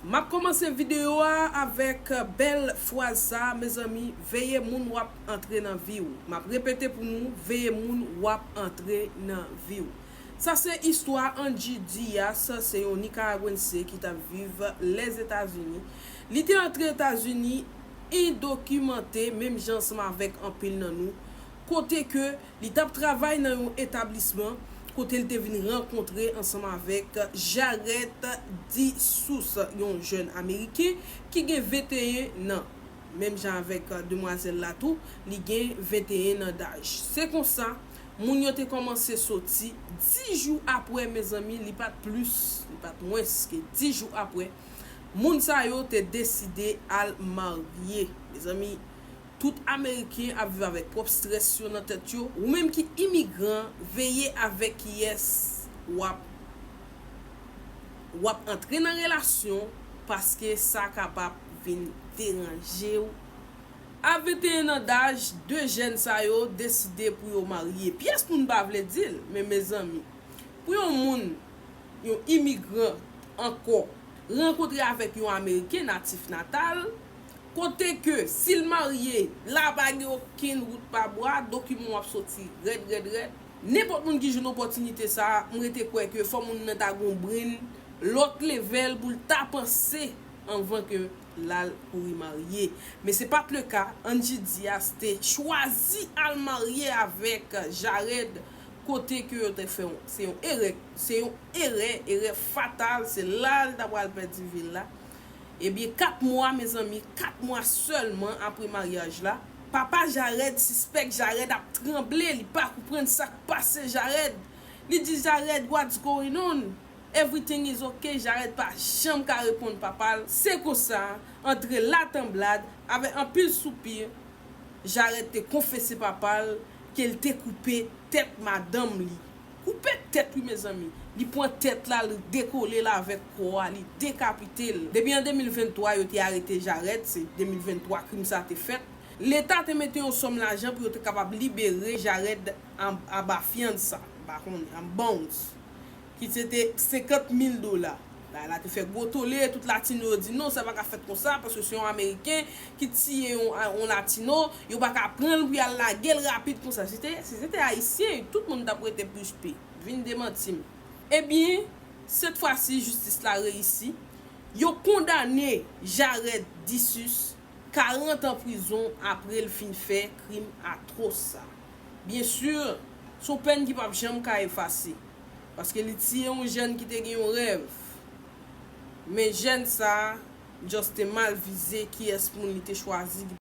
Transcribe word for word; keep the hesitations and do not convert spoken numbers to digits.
M ap kòmanse videyo a avèk bèl fraz sa, mezanmi, veye moun w ap antre nan vi w. M ap repete pou nou, veye moun w ap antre nan vi w. Sa se istwa Angie Diaz, se yon Nikaragwense ki t ap viv Lèzetazini. Li te antre Etazini endokimante, menm jan ansanm avèk anpil nan nou, kote ke li t ap travay nan yon etablisman kote li te vin rankontre ansanm avèk Jarrett DeSouza, yon jèn Ameriken ki gen venteyen an. Menm jan avèk demwazèl la tou, li gen venteyen an daj. Se konsa, moun yo te kòmanse soti. Dis jou apre, mezanmi, li pa t plis, li pa t mwens ke dis jou apre, moun sa yo te deside al marye. Mezanmi, tout Ameriken ap viv avèk pwòp estrès yo nan tèt yo. Ou menm ki imigran, veye avèk kiyès w ap, w ap antre nan relasyon, paske sa kapab vin deranje w. A venteyen an daj, de jèn sa yo deside pou yo marye. Pyès moun pa vle di l, men mezanmi, pou yon moun, yon imigran ankò, rankontre avèk yon Ameriken natif natal, kote ke si l marye, la pa gen okenn wout pa bwa, dokiman w ap soti rèd, rèd, rèd. Nenpòt moun ki jwenn opòtinite sa a, m rete kwè ke fò moun nan ta gon brenn lòt levèl pou l ta panse anvan ke l al kouri marye. Men se pa t le ka. Angie Diaz te chwazi al marye avèk Jarrett, kote ke yo te fè yon, se yon erè, se yon erè, erè fatal, se la l ta pral pèdi vi l la. Ebyen, kat mwa, mezanmi, kat mwa sèlman apre maryaj la, papa Jarrett sispèk Jarrett ap tranble, li pa konprann sa k pase Jarrett. Li di Jarrett, "What's going on?" "Everything is okay." Jarrett pa janm ka reponn papa l. Se konsa, antre latanblad, avèk anpil soupi, Jarrett te konfese papa l ke l te koupe tèt madanm li. Koupe tèt, wi, mezanmi. Li pran tèt la, li dekole l avèk kò a, li dekapite l. Depi an de mil venntwa, yo te arete Jarrett, se de mil venntwa krim sa te fèt. Leta te mete yon sòm lajan pou yo te kapab libere Jarrett an, anba fyansa, pa konnen, an bonds, ki se te senkant mil dola. La, la te fè gwo tole, tout latino yo di non, sa pa ka fèt konsa, paske se yon Ameriken ki tiye yon, yon latino, yo pa ka pran l pou y al lage l rapid konsa. Si te, si se te Ayisyen, tout moun t ap rete bouch be, vin demanti m. Ebyen, sèt fwa si, jistis la reyisi. Yo kondane Jarrett DeSouza karant an prizon apre l fin fè krim atwòs sa. Byen si, se yon pèn ki p ap janm ka efase, paske li tiye yon jèn ki te gen yon rèv. Men jèn sa a, just te mal vize kiyès moun li te chwazi.